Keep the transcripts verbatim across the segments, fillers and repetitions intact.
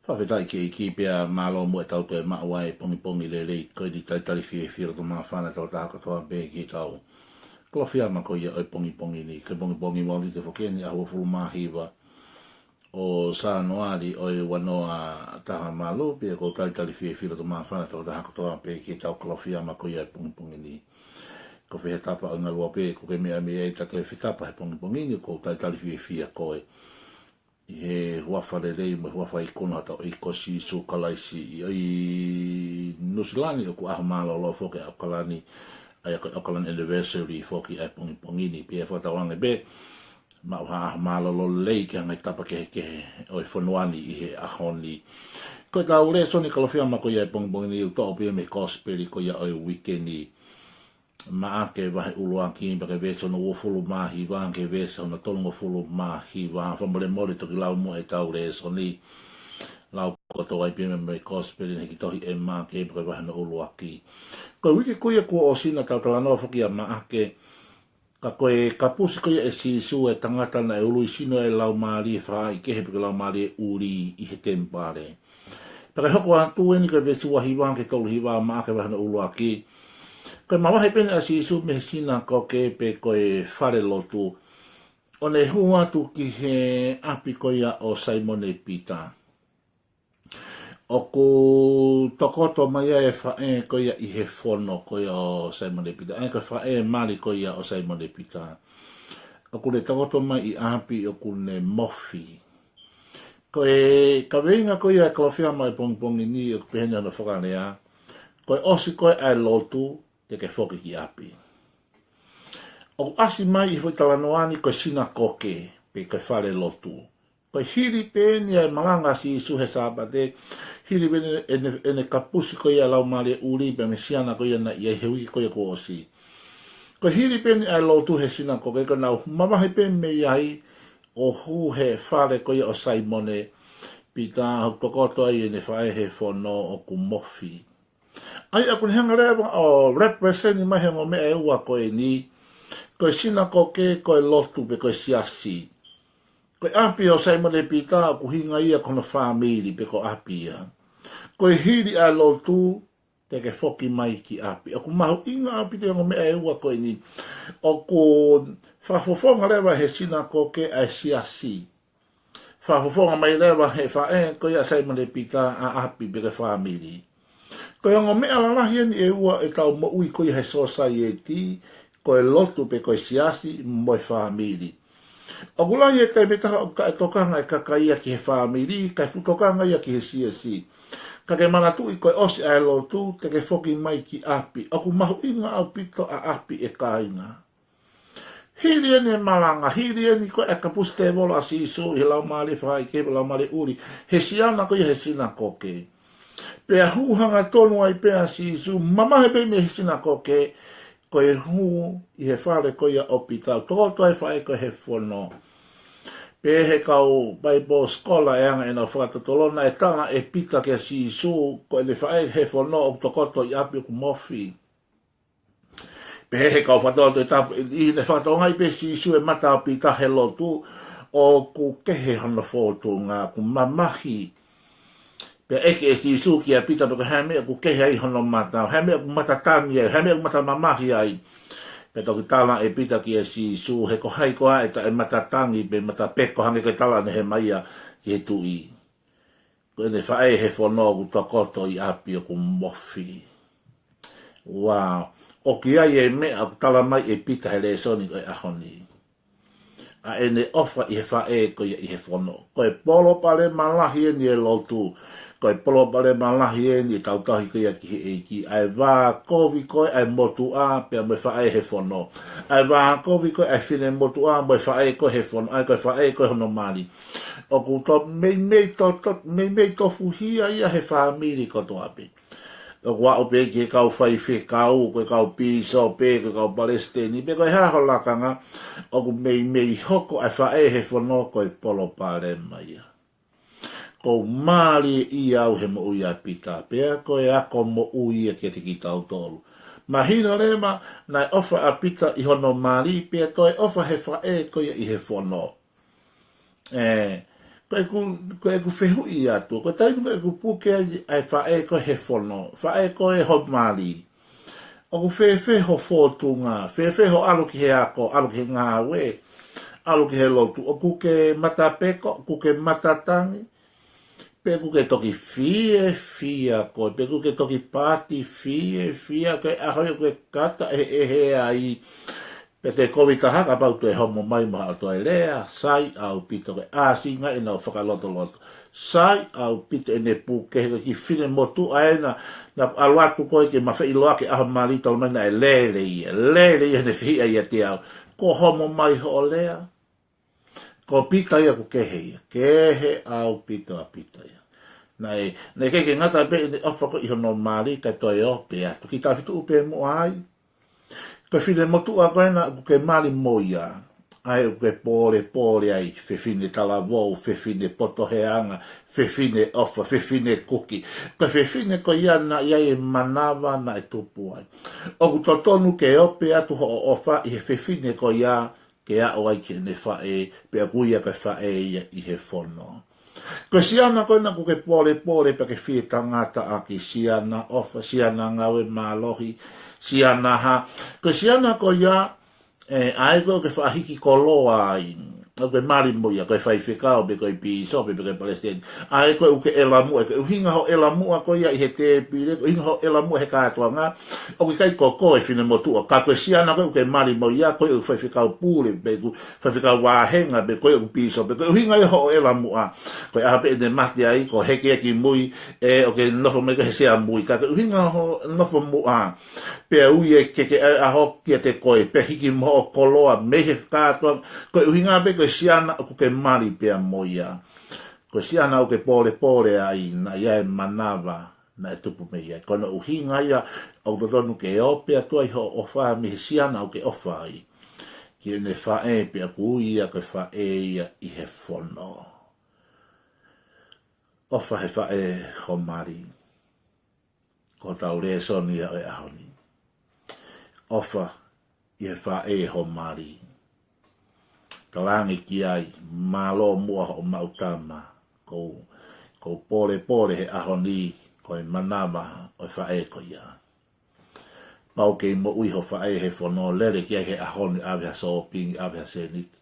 Fakafetaʻi ki he ʻEiki pea mālō muʻa ʻetau toe maʻu ʻa e pongipongi lelei ko eni. Talitali fiefia loto māfana ʻa e tokotaha kotoa pē ki heʻetau Kalofiama ko ia ʻo e pongipongi ni. Ko e pongipongi Mōnite foki eni, ʻaho uofulu mā hiva ʻo Sānuali ʻo e ua noa taha valu, pea ʻoku ou talitali fiefia loto māfana ʻa e tokotaha kotoa pē ki heʻetau Kalofiama ko ia ʻo e pongipongi ni. Ko e fē ha tapa ʻo e ngaluope ʻoku ke meʻa mei ai, ta toe fetapa he pongipongi ni, ʻoku ou talitali fiefia koe ʻi he huafa lelei mo e huafa ikuna ʻa hotau ʻEiki ko Sīsū Kalaisi. ʻI, ʻi Nuʻusila ni ʻoku ʻaho mālōlō foki ʻa ʻAokalani, ʻa ia ko e ʻAokalani anniversary foki ʻa e pongipongi ni. Pea fakatauange pē maʻu ha ʻaho mālōlō lelei ki he ngaahi tapa kehekehe ʻo e fonua ni ʻi he ʻaho ni. Ko ʻetau lēsoni Kalofiama ko ia ʻo e pongipongi ni ʻoku toʻo pē ia mei he kosipeli ko ia ʻo e uike ni. Maʻake vahe ʻuluaki, pea ko e veesi hono uofulu mā hiva ki he veesi hono tolungofulu mā hiva. Fakamolemole, toki lau muʻa ʻetau lēsoni. Lau kotoa ai pē ia mei he kosipeli naʻe hiki tohi ʻe Maʻake, pea ko e vahe hono ʻuluaki. Ko e uike ko ia kuo ʻosi naʻa tau talanoa foki ʻia Maʻake, ka ko e kapusi ko ia ʻe Sīsū ʻa e tangata naʻe ului sino ʻe he laumālie fakaʻaikehe pe ko e laumālie ʻuli ʻi he temipale. Pea ko e hoko atu eni ko e veesi ua hiva ki he tolu hiva, Maʻake vahe hono ʻuluaki. Ko e mavahe pē eni ʻa Sīsū mei he sinakoke pe ko e fale lotu, ʻo ne hū atu ki he ʻapi ko ia ʻo Saimone Pita. ʻOku tokoto mai ai e faʻē ko ia ʻi he fono ko ia ʻo Saimone Pita. ʻA ia ko e faʻē mali ko ia ʻo Saimone Pita, ʻoku ne tokoto mai ʻi ʻapi ʻoku ne mofi. Ko e kaveinga ko ia ʻo e Kalofiama ʻo e pongipongi ni ʻoku pehē ni hono fakalea: Ko e ʻosi ko ē ʻa e lotu, te ke foki ki ʻapi. ʻOku ʻasi mai ʻi he foʻi talanoa ni ko e sinakoke pe ko e fale lotu. Ko e hili pē eni ʻa e malanga ʻa Sīsū he Sāpate, hili pē eni ʻene, ʻene kapusi ko ia ʻa e laumālie ʻuli pea mei he siana ko ia naʻe ʻi ai he uike ko ia kuo ʻosi. Ko e hili pē eni ʻa e lotu he sinakoke, ko ʻenau mavahe pē mei ai ʻo hū he fale ko ia ʻo Saimone Pita, ʻoku tokoto ai ʻene faʻē he fono ʻoku mofi. ʻA ia ʻoku ne hanga leva ʻo represent mai he ongo meʻa ʻe ua ko eni, ko e sinakoke, ko e lotu pe ko e siasi. Ko e ʻapi ʻo Saimone Pita ʻoku ʻuhinga ia ko hono fāmili pe ko ʻapi ia. Ko e hili ʻa e lotu, te ke foki mai ki ʻapi. ʻOku mahuʻinga ʻaupito e ongo meʻa ʻe ua ko eni. ʻOku fakafofonga leva he sinakoke ʻa e siasi. Fakafofonga mai leva he faʻē ko ia ʻa Saimone Pita ʻa ʻapi pe ko e fāmili. Ko e ongo meʻa lalahi eni ʻe ua ʻetau moʻui ko ia he sōsaieti, ko e lotu pe ko e siasi mo e fāmili. ʻOku lahi e taimi ʻe taha ʻoku taʻetokanga e kakai ia ki he fāmili, kae fuʻu tokanga ia ki he siasi. Ka ke manatuʻi ko e ʻosi ʻa e lotu, te ke foki mai ki ʻapi. ʻOku mahuʻinga ʻaupito ʻa ʻapi, ʻe kāinga. Hili eni e malanga, hili eni ko e kapusi tēvolo ʻa Sīsū ʻi he laumālie fakaʻaikehe pe laumālie ʻuli he siana ko ia he sinakoke. Pea hū hangatonu ai pē ʻa Sīsū, mavahe pē mei he sinakoke, ko e hū ʻi he fale ko ia ʻo Pita, ʻoku tokoto ai e faʻē ko ia he fono. Pehē ʻe he kau Bible scholar ʻe anga ʻenau fakatotolo, naʻe tala ʻe Pita kia Sīsū ko ʻene faʻē he fono ʻoku tokoto ʻi ʻapi ʻoku mofi. Pehē ʻe he kau fakatotolo Tohi Tapu, ʻi heʻene fakatokangaʻi pē ʻe Sīsū e mata ʻo Pita he lotu, ʻoku kehe hono fōtunga, ʻoku mamahi. Pea ʻeke ʻe Sīsū kia Pita pe ko e hā e meʻa ʻoku kehe ai hono mata, hā e meʻa ʻoku matatangi ai, hā e meʻa ʻoku matamamahi ai. Pea toki tala ʻe Pita kia Sīsū, he ko hai koā ʻe taʻematatangi pe matapeko, hangē ko e tala ʻa Nehemaia ki he tuʻi, ko ʻene faʻē he fono ʻoku tokoto ʻi ʻapi ʻoku mofi. Ua, ʻoku ʻi ai e meʻa ʻoku tala mai ʻe Pita he lēsoni ko e ʻaho ni, ʻa ʻene ʻofa ʻi he faʻē ko ia ʻi he fono. Ko e palopalema lahi eni e lotu. Ko e palopalema lahi eni e tauhi ko ia ki he ʻEiki. ʻA e vā kovi ko ē ʻa e motuʻa pea mo e faʻē he fono. ʻA e vā kovi ko ē ʻa e finemotuʻa mo e faʻē ko ē he fono, ʻa ia ko e faʻē ko ē hono mali. ʻOku to-, meimei to-, to-, meimei tofuhia ia he fāmili kotoa pē. ʻOku aʻu pē ki he kau faifekau, ko e kau pīsope, ko e kau palesiteni, pe ko e hā ho lakanga, ʻoku meimei hoko ʻa e faʻē he fono ko e palopalema ia. ʻOku mālie ia au he moʻui ʻa Pita, pea ko e ako moʻui ia kiate kitautolu. Mahino leva naʻe ʻofa ʻa Pita ʻi hono mali, pea toe ʻofa he faʻē ko ia ʻi he fono. ʻE, Ko ʻeku, ko ʻeku fehuʻi atu, ko e taimi ko ē ʻoku puke ai ʻa e faʻē ko ē he fono, faʻē ko ē ho mali, ʻoku fēfē ho fōtunga, fēfē hoʻo ʻalu ki he ako, ʻalu ki he ngāue, ʻalu ki he lotu, ʻoku ke matapeko, ʻoku ke matatangi, pe ʻoku ke toki fiefia koe, pe ʻoku ke toki pāti fiefia, ko e ʻaho ia ʻoku ke kata ʻeheʻehe ai, pea te kovi taha kapau te ke homo mai mo haʻo toe lea, sai ʻaupito, ko e ʻāsinga ʻena ʻo fakalotoloto. Sai ʻaupito ʻene puke, he ko e kiʻi finemotuʻa ʻena, naʻa ku ʻalu atu ko ē ke ma feʻiloaki ʻa ho mali, talamai naʻe lele ia, lele ia heʻene fehiʻa ʻiate au. Kuo homo mai hoʻo lea. Ko Pita ia ʻoku kehe ia, kehe ʻaupito ʻa Pita ia. Naʻe, naʻe ʻikai ke ngata pē ʻene ʻofa ko ē ʻi hono mali, kae toe ope atu. Kiʻi tau fitu ʻupe muʻa ai. Ko e finemotuʻa ko ena ʻoku ke mali mo ia, ʻa ē ʻoku ke pōlepole ai, fefine talavou, fefine poto he anga, fefine ʻofa, fefine kuki. Ko e fefine ko ia naʻe ʻi ai e manava naʻe tupu ai. ʻOku totonu ke ope atu hoʻo ʻofa ʻi he fefine ko ia, ke aʻu ai ki heʻene faʻē, pea ʻoku ui ia ko e faʻē ia ʻi he fono. Ko e siana ko ena ʻoku ke pōlepole pea ke fie tangataʻaki, siana ʻofa, siana ngāue mālohi, siana hā. Ko e siana ko ia, ē, ʻa ē ko ē ʻoku ke faʻa hiki koloa ai, ʻoku ke mali mo ia, ko e faifekau pe ko e pīsope pe ko e palesiteni. ʻA ē ko ē ʻoku ke ʻelamuʻa, ko e ʻuhinga hoʻo ʻelamuʻa ko ia ʻi he tēpile, ko e ʻuhinga hoʻo ʻelamuʻa he kātoanga, ʻoku ʻikai ko koe finemotuʻa, ka ko e siana ko ē ʻoku ke mali mo ia, ko e ʻū faifekau pule, pe ʻū faifekau vāhenga, pe ko e ʻū pīsope, ko e ʻuhinga ia hoʻo ʻelamuʻa. Ko e ʻaho pē ʻe mate ai, ko e heke ia ki mui, ē, ʻoku ke nofo mai ko ē he sea mui, ka ko e ʻuhinga hoʻo nofo muʻa. Pea ui e keke ʻa e ʻaho kiate koe, pea hiki mo hoʻo koloa mei he kātoanga, ko e ʻuhinga pē ko e siana ʻoku ke mali pea mo ia. Ko e siana ʻoku ke pōlepole ai, naʻe ʻi ai e manava naʻe tupu mei ai. Ko hono ʻuhinga ia ʻoku totonu ke ope atu ai hoʻo ʻofa mei he siana ʻoku ke ʻofa ai, ki heʻene faʻē, pea ʻoku ui ia ko e faʻē ia ʻi he fono. ʻOfa he faʻē ho mali. Ko hotau lēsoni ia ʻo e ʻaho ni. ʻOfa ʻi he faʻē ho mali. Talaange ki ai, mālō muʻa hoʻo maʻu tama. Ko, ko e pōlepole he ʻaho ni, ko e manava ʻo e faʻē ko ia. Pau kei moʻui ho faʻē he fono, lele ki ai he ʻaho ni, ʻave ha sōpingi, ʻave ha sēniti.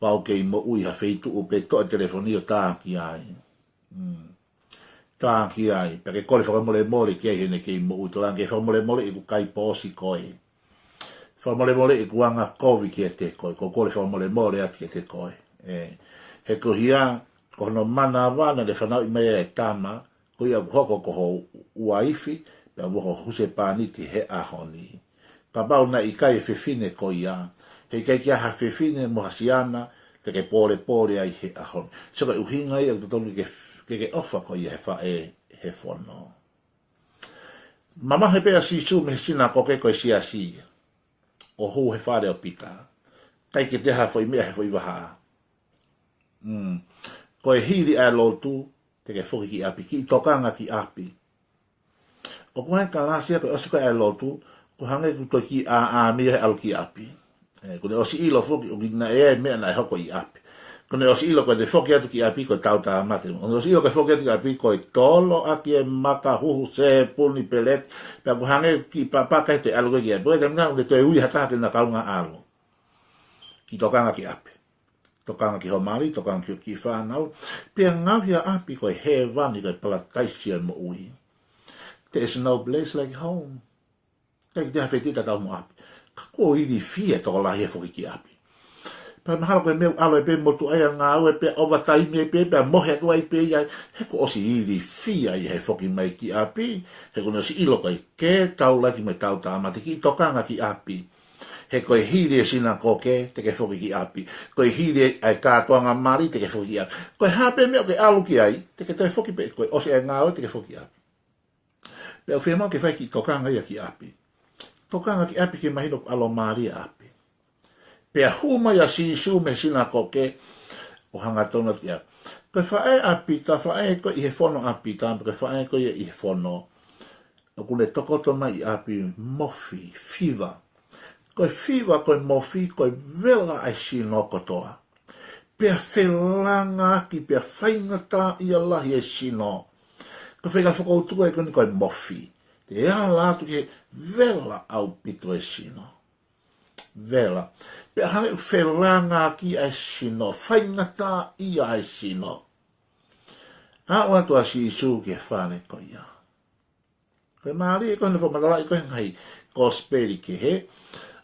Pau kei moʻui ha feituʻu pē, toʻo e telefoni ʻo tā ki ai. Mm. Tā ki ai, pea ke kole fakamolemole ki ai heʻene kei moʻui. Talaange ke fakamolemoleʻi ʻeku kai pōsi koe. Fakamolemoleʻi ʻeku anga kovi kiate koe, ko e kole fakamolemole atu kiate koe. Ē, he ko e hā, ko hono manava naʻa ne fanauʻi mai e tama, ko ia ʻoku hoko ko ho uaifi, pea mo ho husepāniti he ʻaho ni. Kapau naʻe ʻikai e fefine ko ia, heʻikai ke ʻi ai ha fefine mo ha siana te ke pōlepole ai he ʻaho ni. So ko e ʻuhinga ia ʻoku totonu ke, ke, ke ʻofa ko ia he faʻē he fono. Mamahi pē ʻa Sīsū mei he sinakoke ko e siasi, ʻo hū he fale ʻo Pita. ʻIkai ke toe ʻi ai ha foʻi meʻa he foʻi vahaʻa. Mm. Ko e hili ʻa e lotu, te ke foki ki ʻapi, kiʻi tokanga ki ʻapi. ʻOku ʻi ai e kalasi ia ko e ʻosi ko ē ʻa e lotu, ʻoku hangē ʻoku toe kiʻi ʻāʻā mei ai he ʻalu ki ʻapi. Ē, kuo ne ʻosi ʻilo foki ʻoku ʻi ai e meʻa naʻe hoko ʻi ʻapi. Kuo ne ʻosi ʻilo ko ʻene foki atu ki ʻapi ko e tautāmate. Kuo ne ʻosi ʻilo ko e foki atu ki ʻapi ko e tolo ʻaki e maka, huhu sepuni, peleti, pea ʻoku hangē ʻoku kiʻi pāpā kae toe ʻalu ko ē ki ʻapi. Pea ko e taimi naʻa ne toe ui ha taha ke na kaungā ʻalu. Kiʻi tokanga ki ʻapi. Tokanga ki ho mali, tokanga ki, ki fānau. Pea ngaohi ʻa ʻapi ko e hēvani, ko e palataisi ʻo e moʻui. There is no place like home. ʻIkai ke toe ʻi ai ha feituʻu tatau mo ʻapi. Ka kuo ilifia e tokolahi he foki ki ʻapi. Pea mahalo ko e meʻa ʻoku ʻalu ai pē motuʻa ia ʻo ngāue pē, ʻovataimi ai pē, pea mohe atu ai pē ia, he kuo ʻosi ilifia ia he foki mai ki ʻapi, he kuo ne ʻosi ʻilo ko e kē taulaki mo e tautāmate, kiʻi tokanga ki ʻapi. He ko e hili e sinakoke, te ke foki ki ʻapi. Ko e hili ʻa e kātoanga mali, te ke foki ki ʻapi. Ko e hā pē meʻa ʻoku ke ʻalu ki ai, te ke toe foki pē, ko e ʻosi e ngāue, te ke foki ki ʻapi. Pea ʻoku fiemaʻu ke fai kiʻi tokanga ia ki ʻapi. Tokanga ki ʻapi ke mahino ʻoku ʻalomālie ʻapi. Pea hū mai ʻa Sīsū mei he sinakoke ʻo hangatonu atu ki ʻapi. Ko e faʻē ʻa Pita, faʻē ko ē ʻi he fono ʻa Pita, ko e faʻē ko ia ʻi he fono, ʻoku ne tokoto mai ʻi ʻapi mofi, fiva. Ko e fiva, ko e mofi, ko e vela ʻa e sino kotoa. Pea felāngaaki, pea faingataʻaʻia lahi e sino. Ko e faʻahinga fakautu ko eni ko e mofi. Te ala atu ke vela ʻaupito e sino. Vela. Pea hangē ʻoku felāngaaki ʻa e sino, faingataʻaʻia e sino. Aʻu atu ʻa Sīsū ki he fale ko ia. Ko e mālie ko ē naʻe fakamatalaʻi ko ē he ngaahi kosipeli kehe.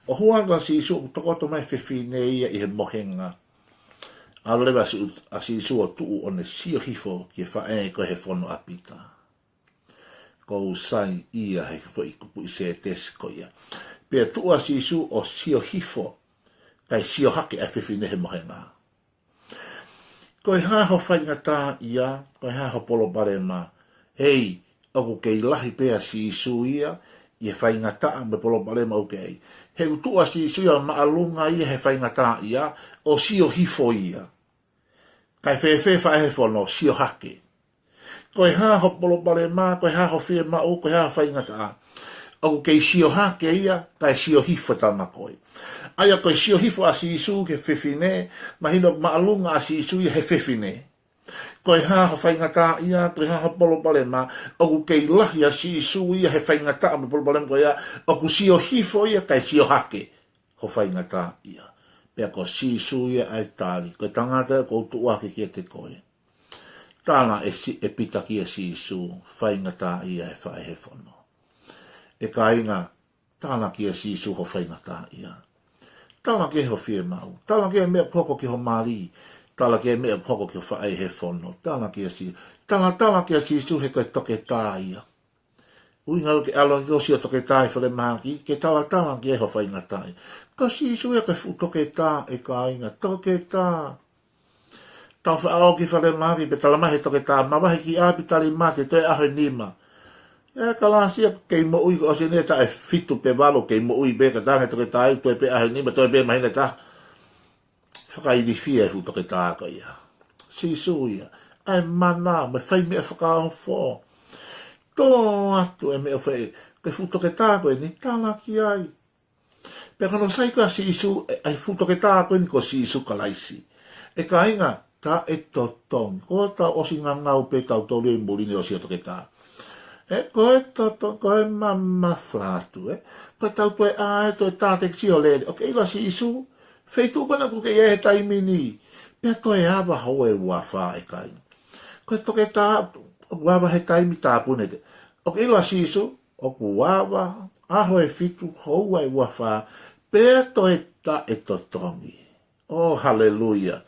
ʻO hū atu ʻa Sīsū ʻoku tokoto mai e fefine ia ʻi he mohenga. ʻAlu leva ʻa Sī-, ʻa Sīsū ʻo tuʻu ʻo ne sio hifo ki he faʻē ko ē he fono ʻa Pita. Ko e sai ia he foʻi kupuʻi sētesi ko ia. Pea tuʻu ʻa Sīsū ʻo sio hifo, kae sio hake ʻa e fefine he mohenga. Ko e hā ho faingataʻaʻia, ko e hā ho palopalema? Hei, ʻoku kei lahi pē ʻa Sīsū ia ʻi he faingataʻa mo e palopalema ʻoku kei. He ʻoku tuʻu ʻa Sīsū ia māʻolunga ia he faingataʻaʻia, ʻo sio hifo ia. Kae fēfē faʻē he fono? Sio hake. Ko e hā ho palopalema, ko e hā ho fiemaʻu, ko e hā ho faingataʻa? ʻOku kei sio hake ia, kae sio hifo tama ko ē. ʻA ia ko e sio hifo ʻa Sīsū ki he fefine, mahino ʻoku māʻolunga ʻa Sīsū ia he fefine. Ko e hā ho faingataʻaʻia, ko e hā ho palopalema, ʻoku kei lahi ʻa Sīsū ia he faingataʻa mo e palopalema ko ia, ʻoku sio hifo ia, kae sio hake ho faingataʻaʻia. Pea ko Sīsū ia ʻa e tali, ko e tangata ʻoku ou tuʻu hake kiate koe. Tala ʻe Sī-, ʻe Pita kia Sīsū, faingataʻaʻia e faʻē he fono. ʻE kāinga, tala kia Sīsū ho faingataʻaʻia. Tala ki ai ho fiemaʻu. Tala ki ai e meʻa ʻoku hoko ki ho mali. Tala ki ai e meʻa ʻoku hoko ki ho faʻē he fono. Tala kia Sī-, tala, tala kia Sīsū he ko e toketā ia. ʻUhinga ke ʻalu ki he ʻosi ʻo toketā ʻi falemahaki, ke talatala ki ai ho faingataʻaʻia. Ko Sīsū ia ko e fuʻu toketā, ʻe kāinga, toketā. Tau faʻa ō ki falemahaki pea tala mai he toketā, mavahe ki ʻapi, tali mate, toe ʻaho ʻe nima. ʻE kalasi ia, kei moʻui, ko ʻosi eni taʻu ʻe fitu pe valu, kei moʻui pē, ka talaange toketā ia, toe pē ʻaho ʻe nima, toe pē māhina ʻe taha. Fakailifia e fuʻu toketā ko ia. Sīsū ia, ʻa e mana mo e fai meʻa fakaofo. Tō atu e meʻa ʻoku fai, ko e fuʻu toketā ko eni, tala ki ai. Pea ko hono sai ko ē ʻa Sīsū, ʻa e fuʻu toketā ko eni ko Sīsū Kalaisi. ʻE kāinga, taʻetotongi. Ko ʻetau ʻosi ngangau pē tautolu ʻi muli ni ʻosi ʻo toketā. ʻE, ko e toto, ko e mamafa atu, ē. Ko ʻetau toe ʻā, ʻe toe tā tekisi ʻo lele. ʻOku ke ʻilo ʻa Sīsū, feituʻu ko ena ʻoku ke ʻi ai he taimi ni. Pea toe ava houa ʻe uafā, ʻe kāinga. Ko e toketā, ʻoku ava he taimi tāpuni ʻe te. ʻOku ke ʻilo ʻa Sīsū, ʻoku ava, ʻaho ʻe fitu, houa ʻe uafā, pea toe taʻetotongi. ʻŌ, haleluia.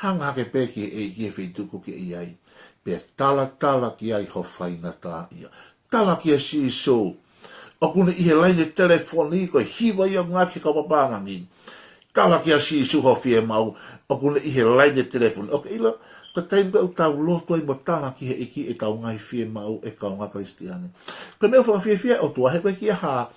Hanga hake pē ki he ʻEiki he feituʻu ʻoku ke ʻi ai. Pea talatala ki ai ho faingataʻaʻia. Tala kia Sīsū. ʻOku ne ʻi he laine telefoni, ko e hiva ia ʻoku ngāueʻaki he kau papālangi. Tala kia Sīsū ho fiemaʻu. ʻOku ne ʻi he laine telefoni. ʻOku ke ʻilo, ko e taimi ʻoku tau lotu ai mo tala ki he ʻEiki ʻetau ngaahi fiemaʻu, ʻe kāinga Kalisitiane. Ko e meʻa fakafiefia ʻOtua he ʻoku ʻikai ke ʻi ai ha,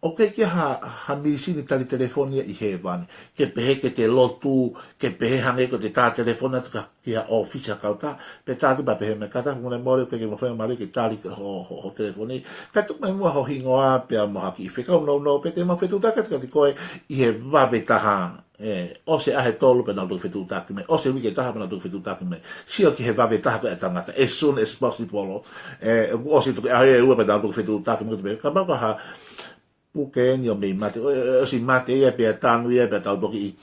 ʻoku ʻikai ke ʻi ai ha, ha mīsini tali telefoni ia ʻi hēvani. Ke pehē ke te lotu, ke pehē hangē ko ʻete tā telefoni atu ki ha ʻōfisi ha kautaha, pea tā atu pea pehē mai, kātaki muna mole, ʻoku ʻikai ke mafai mali ke tali ho, ho, ho telefoni. Kae tuku mai muʻa ho hingoa pea mo ha kiʻi fekau nounou, pea te mau fetuʻutaki atu kiate koe ʻi he vave taha. ʻE, ʻosi e ʻaho ʻe tolu pea nau toki fetuʻutaki mai. ʻOsi e uike ʻe taha pea nau toki fetuʻutaki mai. Sio ki he vave taha ko ē ʻa e tangata. As soon as possible. ʻE, ʻoku ʻosi toki ʻaho ʻe ua pea nau toki fetuʻutaki mai. Kapau ko ha puke eni ʻo mei mate. ʻO, ʻo, ʻosi mate ia pea tanu ia pea tau toki,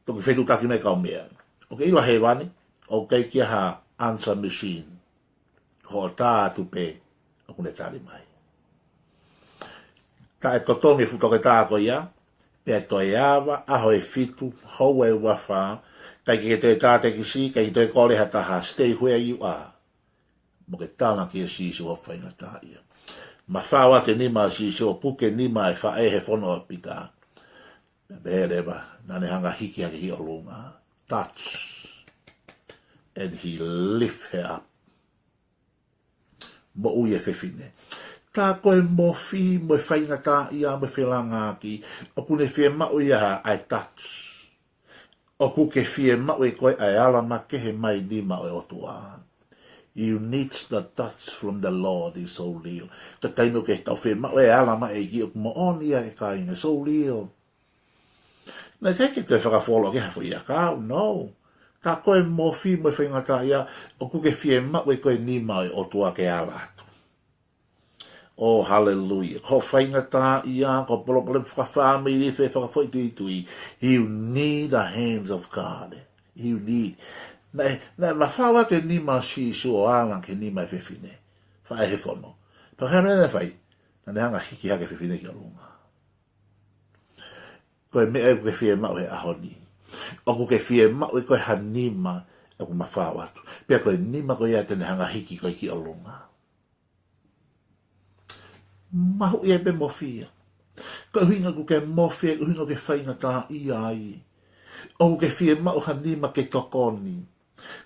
toki fetuʻutaki mai kau meʻa. ʻOku ke ʻilo hēvani, ʻoku ʻikai ke ʻi ai ha answer machine. Hoʻo tā atu pē, ʻoku ne tali mai. Taʻetotongi e fuʻu toketā ko ia, pea toe ava, ʻaho ʻe fitu, houa ʻe uafā, ʻikai ke toe tā tekisi, ʻikai ke toe kole ha taha, stay where you are. Mo ke tala kia Sīsū ho faingataʻaʻia. Mafao atu e nima ʻo Sīsū ʻo puke nima e faʻē he fono ʻa Pita. Pea pehē leva, naʻa ne hanga hiki hake ki ʻolunga. Touch. And he lift her up. Moʻui e fefine. Tā ko e mofi mo e faingataʻaʻia mo e felāngaaki, ʻoku ne fiemaʻu ia ʻa e touch. ʻOku ke fiemaʻu ʻe koe ʻa e ala makehe mai nima ʻo e ʻOtua. You need the touch from the Lord, is so real. Ka taimi ʻoku ke tau fiemaʻu e ala mai ʻEiki ʻoku moʻoni ia ʻe kāinga, so real. Naʻe ʻikai ke toe fakafuoloa ki ha foʻi ʻakau, no. Ka ko e mofi mo e faingataʻaʻia, ʻoku ke fiemaʻu ʻe koe e nima ʻo e ʻOtua ke ala atu. Oh, hallelujah. Ko e faingataʻaʻia, ko e palopalema fakafāmili, fefakafoʻituitui. You need the hands of God. You need. Naʻe, naʻe mafao atu e nima ʻo Sīsū ʻo ala ki he nima ʻo e fefine faʻē he fono. Pea ko e hā e meʻa naʻe fai? Naʻa ne hanga ʻo hiki hake e fefine ki ʻolunga. Ko e meʻa ʻoku ke fiemaʻu he ʻaho ni. ʻOku ke fiemaʻu ʻe koe ha nima ʻoku mafao atu. Pea ko e nima ko ia te ne hanga ʻo hiki koe ki ʻolunga. Mahuʻi ai pē mofi ia. Ko e ʻuhinga ʻoku ke mofi ai, ʻuhinga ʻoku ke faingataʻaʻia ai. ʻOku ke fiemaʻu ha nima ke tokoni.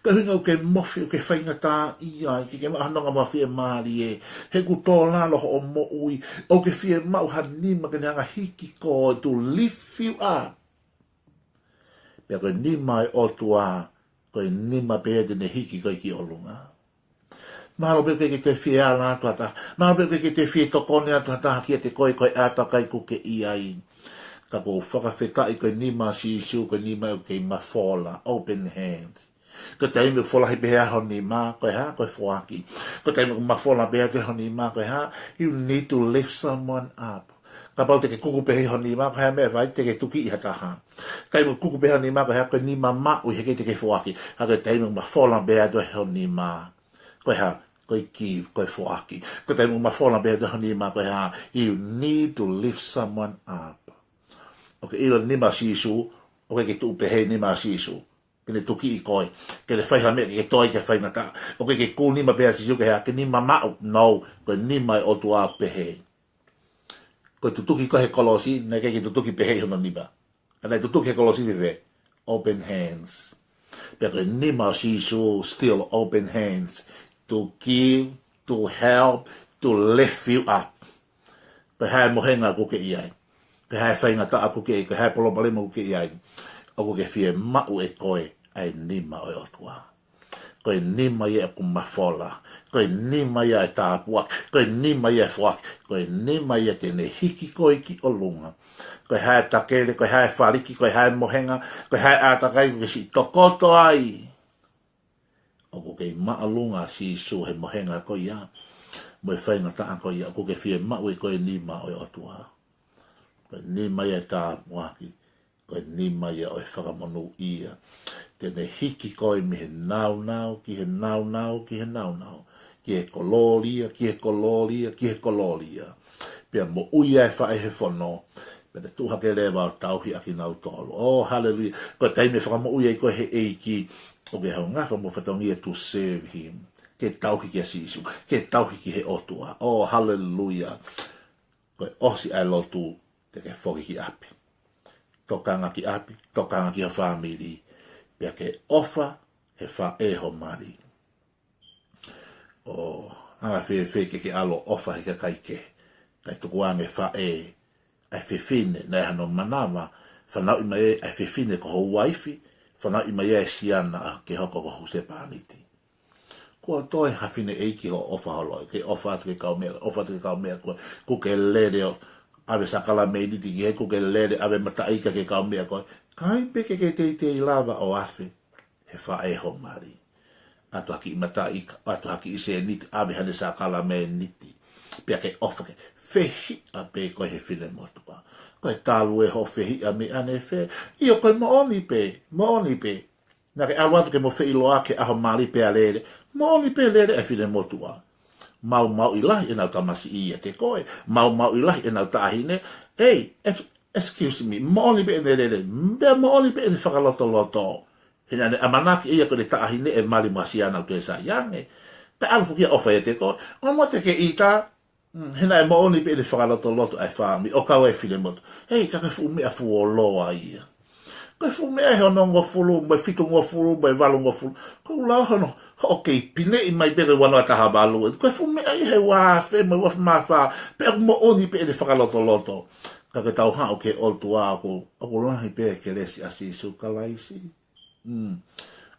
Ko e ʻuhinga ʻoku ke mofi, ʻoku ke faingataʻaʻia ai, ke ke maʻu ha nonga mo ha fiemālie. He ʻoku tō lalo hoʻo moʻui, ʻoku ke fiemaʻu ha nima ke ne hanga ʻo hiki koe, to lift you up. Pea ko e nima ʻo e ʻOtua, ko e nima pē ia te ne hiki koe ki ʻolunga. Mahalo pē ʻoku ʻikai ke toe fie ala atu ha taha. Mahalo pē ʻoku ʻikai ke toe fie tokoni atu ha taha kiate koe, ko e ʻātakai ʻoku ke ʻi ai. Ka ʻoku ou fakafetaʻi ko e nima ʻo Sīsū, ko e nima ʻoku kei mafola, open hands. Ko e taimi ʻoku folahi pehē ai ho nima, ko e hā, ko e foaki. Ko e taimi ʻoku mafola pehē atu ho nima, ko e hā, you need to lift someone up. Kapau te ke kuku pehē ho nima, ko e hā e meʻa ʻe fai? Te ke tukiʻi ha taha. Taimi ʻoku kuku pehē ho nima, ko e hā? Ko e nima maʻu, he ʻikai te ke foaki. Ka ko e taimi ʻoku mafola pehē atu ho nima, ko e hā? Ko e give, ko e foaki. Ko e taimi ʻoku mafola pehē atu ho nima, ko e hā? You need to lift someone up. ʻOku ke ʻilo e nima ʻo Sīsū, ʻoku ʻikai ke tuʻu pehē e nima ʻo Sīsū ke ne tukiʻi koe, ke ne fai ha meʻa ke ke tō ai ki he faingataʻa. ʻOku ʻikai ke kū nima pehē ʻa Sīsū ke hā? Ke nima maʻu. No, ko e nima ʻo e ʻOtua ʻoku pehē. Ko e tutuki ko ē he kolosi, naʻe ʻikai ke tutuki pehē ʻi hono nima. Ka naʻe tutuki he kolosi fēfē? Open hands. Pea ko e nima ʻo Sīsū, still open hands to give, to help, to lift you up. Ko e hā e mohenga ʻoku ke ʻi ai? Ko e hā e faingataʻa ʻoku ke ʻi ai? Ko e hā e palopalema ʻoku ke ʻi ai? ʻOku ke fiemaʻu ʻe koe ʻa e nima ʻo e ʻOtua. Ko e nima ia ʻoku mafola. Ko e nima ia ʻo e tāpuaki. Ko e nima ia ʻo e foaki. Ko e nima ia te ne hiki koe ki ʻolunga. Ko e hā e takele, ko e hā e faliki, ko e hā e mohenga, ko e hā e ʻātakai ʻoku ke siʻi tokoto ai, ʻoku kei māʻolunga ʻa Sīsū he mohenga ko ia, mo e faingataʻa ko ia, ʻoku ke fiemaʻu ʻe koe e nima ʻo e ʻOtua. Ko e nima ia ʻo e tāpuaki, ko e nima ia ʻo e fakamonūʻia. Te ne hiki koe mei he nāunau, ki he nāunau, ki he nāunau. Ki he kolōlia, ki he kolōlia, ki he kolōlia. Pea moʻui ai e faʻē he fono, pea ne tuʻu hake leva ʻo tauhi ʻakinautolu. Oh, haleluia. Ko e taimi ʻe fakamoʻui ai koe he ʻEiki, ʻoku ke hanga ʻo fakamoʻui fatongia to serve him. Ke tauhi kia Sīsū, ke tauhi ki he ʻOtua. Oh, haleluia. Ko e ʻosi ʻa e lotu, te ke foki ki ʻapi. Tokanga ki ʻapi, tokanga ki ho fāmili. Pea ke ʻofa he faʻē ho mali. ʻO anga fēfē ke ke ʻalu ʻo ʻofa he kakai kehe? Kae tukuange faʻē, ʻa e fefine, naʻe hano manava, fanauʻi mai ʻa e fefine ko ho uaifi, fanauʻi mai ʻa e siana ke hoko ko ho husepāniti. Kuo toe ha fineʻeiki hoʻo ʻofa holo, ke ʻofa atu ki he kaumeʻa, ʻofa atu ki he kaumeʻa ko ē, ʻoku ke lele ʻo ʻave sākalamēniti ki he, ʻoku ke lele ʻave mataʻi ika ki he kaumeʻa ko ē. Kae pē ke ke teitei lava ʻo afe he faʻē ho mali. ʻAtu ha kiʻi mataʻi ika, ʻatu ha kiʻi sēniti, ʻave haʻane sākalamēniti. Pea ke ʻofa ke fehiʻa pē koe he finemotuʻa. Ko e talu ē hoʻo fehiʻa mei ʻanefē? ʻIo, ko e moʻoni pē, moʻoni pē. Naʻa ke ʻalu atu ke mo feʻiloaki he ʻaho mali pea lele. Moʻoni pē lele e finemotuʻa. Maumauʻi lahi ʻenau tamasiʻi ʻiate koe. Maumauʻi lahi ʻenau taʻahine. Ei, ex-, excuse me, moʻoni pē ʻene lele. Pea moʻoni pē ʻene fakalotoloto. He naʻa ne ʻamanaki ʻe ia ko ʻene taʻahine ʻe mali mo ha siana ʻoku toe sai ange. Pea ʻalu foki ia ʻo ʻofa ʻiate koe. ʻO mo te ke ʻita, mm, he naʻe moʻoni pē ʻene fakalotoloto ʻa e fāmili, ʻo kau ai e finemotuʻa. Hei, ka ko e fuʻu meʻa fuoloa ia. Ko e fuʻu meʻa ʻe onongofulu, mo e fitungofulu, mo e valungofulu. Ko e ʻuhinga hono, hoʻo kei pineʻi mai pē ko e ua noa taha valu. Ko e fuʻu meʻa ia he ua afe, mo e ua afe mā fā. Pea ʻoku moʻoni pē ʻene fakalotoloto. Ka ke tau haʻu ki he ʻOtua ʻoku, ʻoku lahi pē e kelesi ʻa Sīsū Kalaisi. Mm.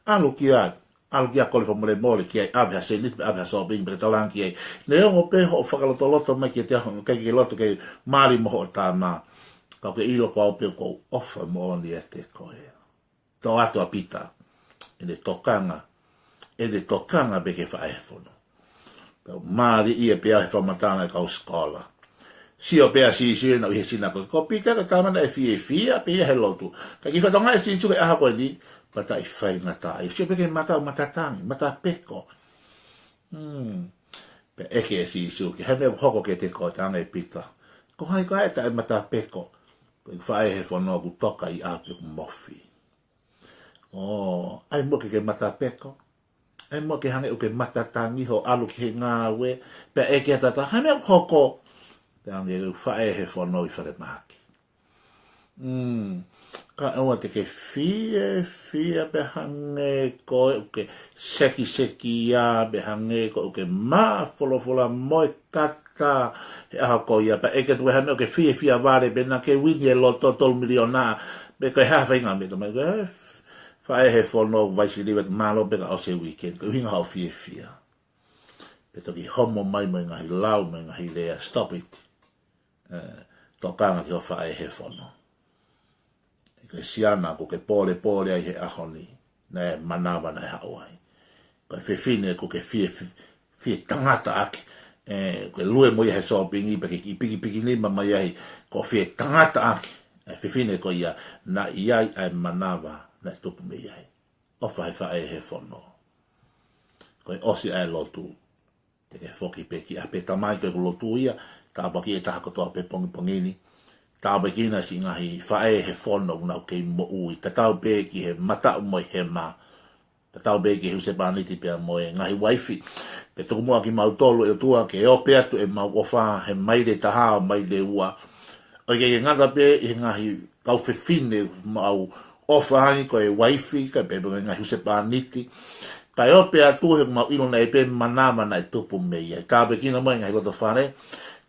ʻAlu ki ai, ʻalu ki ai ʻo kole fakamolemole ki ai, ʻave ha sēniti, ʻave ha sōpingi, pea ke taulangi ki ai. Neongo pē hoʻo fakalotoloto mai kiate au, ʻikai ke ke loto ke mali mo hoʻo tama. Ka ʻoku ke ʻilo ko au pē ʻoku ou ʻofa moʻoni ʻiate koe. Toʻo atu ʻa Pita. ʻene tokanga, ʻene tokanga pē ki he faʻē he fono. Pea mālie ia pea he fakamatala ʻa e kau sikola. Sio pē ʻa Sīsū ʻenau ʻi he sinakoke. Ko Pita ko e tama naʻe fiefia pē ia he lotu. Ka kiʻi fakatokangaʻi ʻe Sīsū he ʻaho ko eni, pea taʻe faingataʻa. Sio pē ki he mata, mata tangi, mata peko. Hmm. Pea ʻeke ʻe Sīsū ki he meʻa ʻoku hoko kiate koe, talaange ʻe Pita, ko hai koā ʻe taʻe mata peko? Ko e faʻē he fono ʻoku toka ʻi ʻapi ʻoku mofi. ʻO, ʻai muʻa ke ke mata peko. ʻAi muʻa ke hangē ʻoku ke mata tangi hoʻo ʻalu ki he ngāue. Pea ʻeke atu ʻe Pita, ko e hā e meʻa ʻoku hoko? Pea hangē ko e faʻē he fono ʻi falemahaki. Mm. Kae ʻoua te ke fiefia pea hangē ko ē ʻoku ke sekiseki ia, pea hangē ko ē ʻoku ke māfolofola mo e kata he ʻaho ko ia, pea ʻeke atu ko e hā e meʻa ʻoku ke fiefia vale, pe naʻa ke uini e loto tolu miliona, pe ko e hā e faʻahinga meʻa. Tala mai ko e faʻē he fono, Vaisiliva, mālō pē ka ʻosi e weekend, ko e ʻuhinga hoʻo fiefia. Pea toki homo mai mo e ngaahi lau, mo e ngaahi lea, stop it. Eh, tokanga ki hoʻo faʻē he fono. Ko e siana ʻoku ke pōlepole ai he ʻaho ni, naʻe manava naʻe haʻu ai. Ko e fefine ʻoku ke fie, fie, fie tangata ʻaki. Eh, ʻoku ke lue mo ia he sōpingi, pea ke kiʻi pikipiki nima mai ai, ko e fie tangata ʻaki. ʻA e fefine ko ia, naʻe ʻi ai ʻa e manava naʻe tupu mei ai. ʻOfa he faʻē he fono. Ko e ʻosi ʻa e lotu, te ke foki pē ki ʻapi. Tamai, ko ʻeku lotu ia, tāpuakiʻi e taha kotoa pē pongipongi ni. Tāpuakiʻi ʻa e siʻi ngaahi faʻē he fono ʻoku nau kei moʻui. Tatau pē ki he mataʻu mo e hema. Tatau pē ki he husepāniti pea mo e ngaahi uaifi. Pea tuku muʻa kimautolu, ʻe ʻOtua, ke ope atu ʻemau ʻofa he maile taha ʻo maile ua. ʻOku ʻikai ke ngata pē ʻi he ngaahi kau fefine ʻoku mau ʻofa ai, ko e uaifi, kae pehē pē ki he ngaahi husepāniti. Kae ope atu he ʻoku mau ʻilo naʻe ʻi ai pē manava naʻe tupu mei ai. Tāpuekina mai e ngaahi lotofale,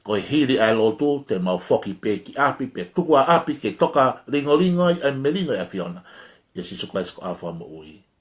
ko e hili ʻa e lotu, te mau foki pē ki ʻapi, pea tuku ʻa ʻapi ke toka lingolingo ai ʻa e melino ʻo e ʻAfiona. ʻIa Sīsū Kalaisi ko homau Fakamoʻui.